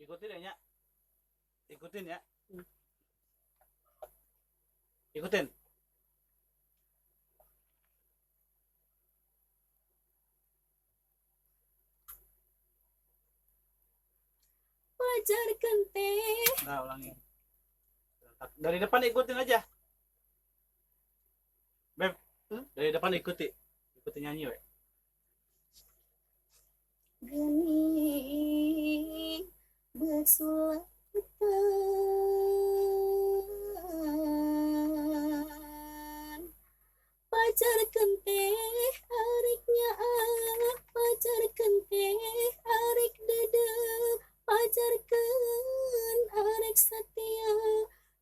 Ikutin ya, Nya. Ikutin ya. Ikutin. Pajarkeun teh. Nah, ulangi. Dari depan ikutin aja. Beb, dari depan ikuti. Ikuti nyanyi, we. Geuning besulatan pajarkeun teh arek nyaah, pajarkeun teh arek deudeuh, pajarkeun arek satia,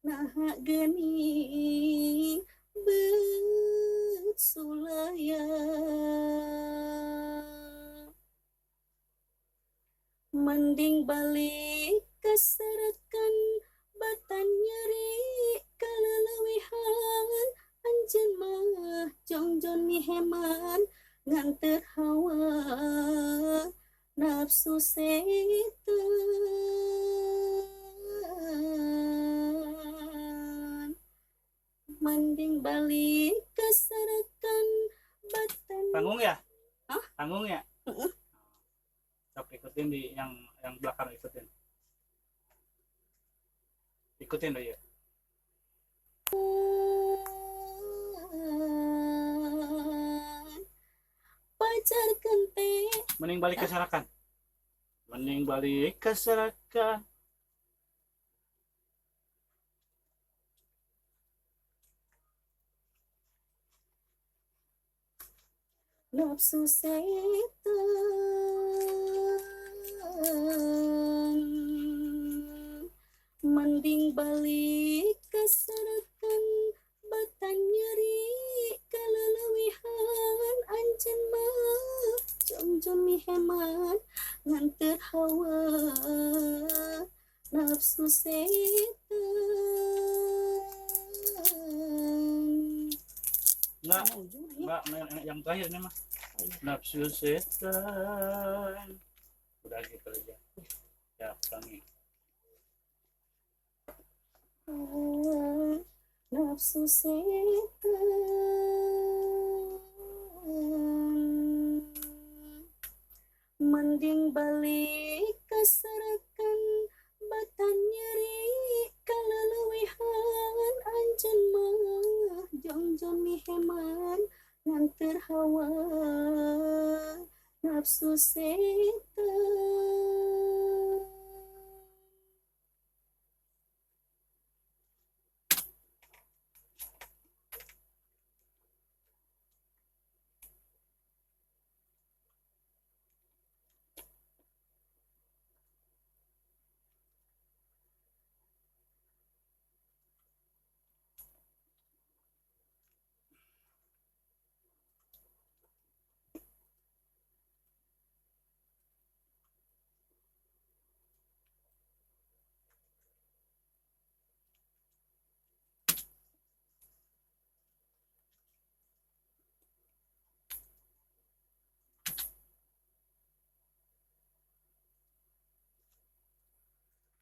naha geuning beut sulaya. Mending balik ka Sarakan batan nyeri kaleleuwihan, anjeun mah jongjon miheman nganteur hawa nafsu setan. Mending balik ka Sarakan batan. Tanggung ya? Hah? Tanggung ya? Heeh. Sok ikutin di yang belakang ikutin. Ikutin deh ya. Pajarkeun teh. Mending balik ke Sarakan. Mending balik ke Sarakan. Nafsu setan. Mending balik ke Sarakan batan nyeri kaleleuwihan, anjeun mah jongjon miheman nganteur hawa nafsu setan. Enggak, enggak, yang terakhir ini mah. Nafsu setan. Udah gitu aja. Ya, ulangi. Nafsu setan. Mending balik ke Sarakan batan nyeri kaleleuwihan, anjeun mah jongjon miheman nganteur hawa nafsu setan.